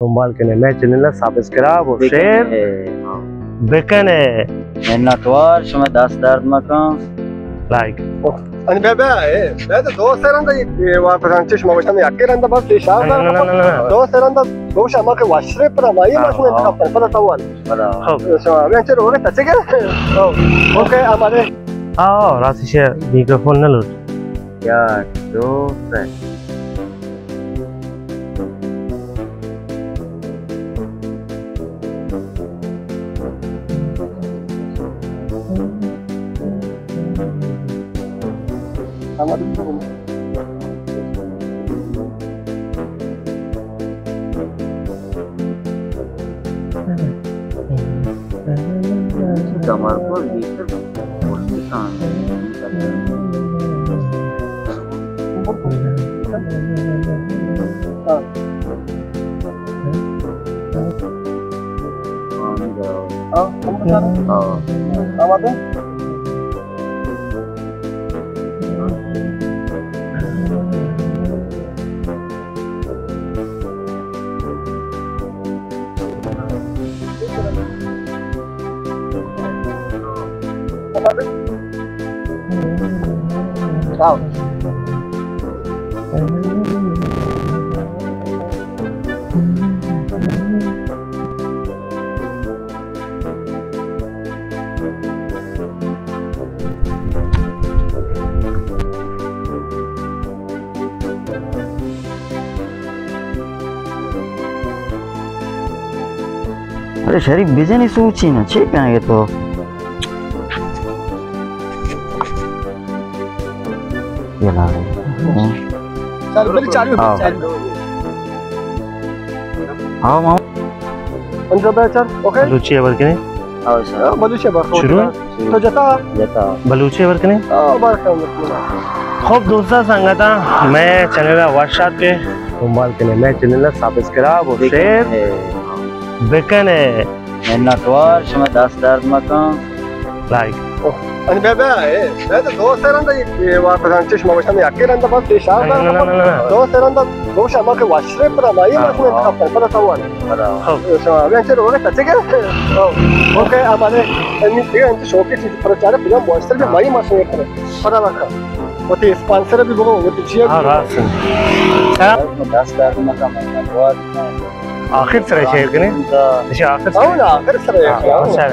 دنبال کنے، مئے چینل ءَ سبسکرائب و شیئر بکنے۔ منتوار، شما دست درد مکن۔ لائک۔ انی بیا بیا، اے، بیا تو دو سه رندا، اے، واپس آن چش ما گوشتم، یکے رندا بس، اے شاہ نہ، نہ، نہ، نہ، نہ۔ دو سه رندا گوش اما کہ وشرے پر مائی ما شما انتخاب کن، پدا تو وال۔ پدا۔ خب۔ شما بیا چر ہوگا تچے گئے؟ او، اوکے، ہمارے۔ آؤ، راسی شے میکروفون نہ لوٹ۔ یک، دو، سه۔ تمرکز بیشتر ارے شریف بزنی سوچی نا، چی کہیں گے تو؟ یہ لا۔ چل، بلی چالو، ہاں۔ چالو۔ ہاں، ماما۔ انجو بھائی، چل، اوکے؟ بلوچی خبر کنیں؟ ہاں، سر۔ ہاں، بلوچی خبر کنیں۔ شروع؟ تو جتا؟ جتا۔ بلوچی خبر کنیں؟ ہاں، بار کم۔ خب دوستاں، سنگتاں، مئے چینل ءَ وش آتکے، دنبال کنے، مئے چینل ءَ سبسکرائب و شیئر بکنے۔ منتوار، شما دست درد مکن۔ لائک۔ اوہ، انی بیا بیا، اے، بیا تو دو سه رندا، اے، واپس آن چش ما گوشتم، یکے رندا بس، اے شاہ نہ، نہ، نہ، نہ، نہ۔ دو سه رندا گوش اما کہ وشرے پر مائی ما شما انتخاب کن، پدا تو وال۔ پدا۔ خب۔ شما بیا چر ہوگا تچے گئے؟ او، اوکے، ہمارے، انی دیگه انت شوقی چیز پر چارے، پدا وشرے پر مائی ما شما انتخاب کن۔ پدا رکھا۔ وتی اسپانسر بھی بگو، وتی چیئر ہاں، بھی بگو۔ راست ہے۔ ہاں۔ دست درد مکن، منتوار۔ آخر سرا شیئر کنیں۔ اچھا، آخر سرا۔ ہاں، آخر سرا۔ ہاں، اچھا۔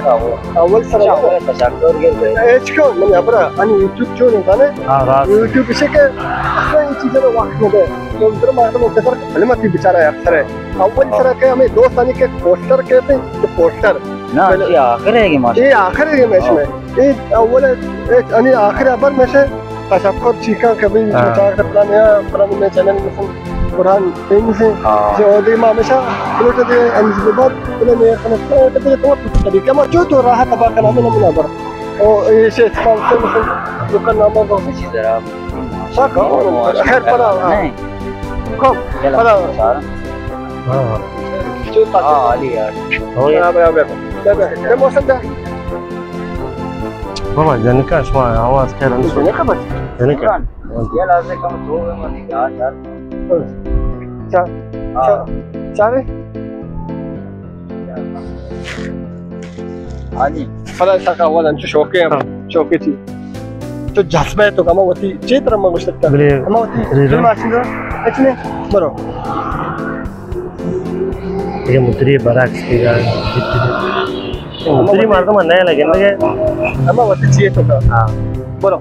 اول سرا۔ اچھا، اول تشکر گرد۔ اچھا، من ابرا، انی یوٹیوب چون زانے؟ ہاں، راست۔ یوٹیوب اسے کہ اصلاً یہ چیزیں وقت نہ دے۔ تو ادھر مردم انتظار فلم تی بیچارہ اکثر ہے۔ اول سرا کہ ہمیں دوستانی کے پوسٹر کہتے ہیں، کہ پوسٹر۔ نہ، پہلے یہ آخر ہے کہ ماشاءاللہ۔ یہ آخر ہے کہ میں اس میں۔ ہاں۔ اے اول، اے انی آخر ابر میں سے تشکر چیکاں کہ بھئی ہاں۔ چاکر پلان یا پلان میں چینل میں سن قرآن تین سے ہاں۔ جو دے ما ہمیشہ پلوٹ دے انج بات پلان میں کھنے تو تو طریقہ ما جو تو راہ تباہ کرنا میں نمونہ بر۔ او اے سے اسپانسر میں سن دکان نام کو۔ اسی طرح ساکا، خیر، پدا۔ نہیں۔ خب، پدا۔ ہاں، ہاں۔ چوت پاس۔ ہاں، عالی یار۔ ہو گیا۔ بیا، بیا، بیا۔ بیا، بیا۔ اے موسم دا۔ بابا، جنکا شما آواز کر رہے ہو۔ جنکا بس۔ جنکا۔ یہ لازم کم سو گئے، من کہا یار۔ چا-، ہاں۔ چا-، چارے؟ ہاں جی۔ پدا سکا اول انچو شوقے ہم، ہاں۔ شوقے چی۔ تو جذبہ ہے تو کما وتی چی طرح ما گوشتہ۔ بلے۔ ہما وتی ریزن۔ دل ماشی دا۔ اچ نے برو۔ یہ متری برعکس کی گا۔ متری مردم نئے لگے، لگے۔ ہما وتی چی تو کا۔ ہاں۔ برو۔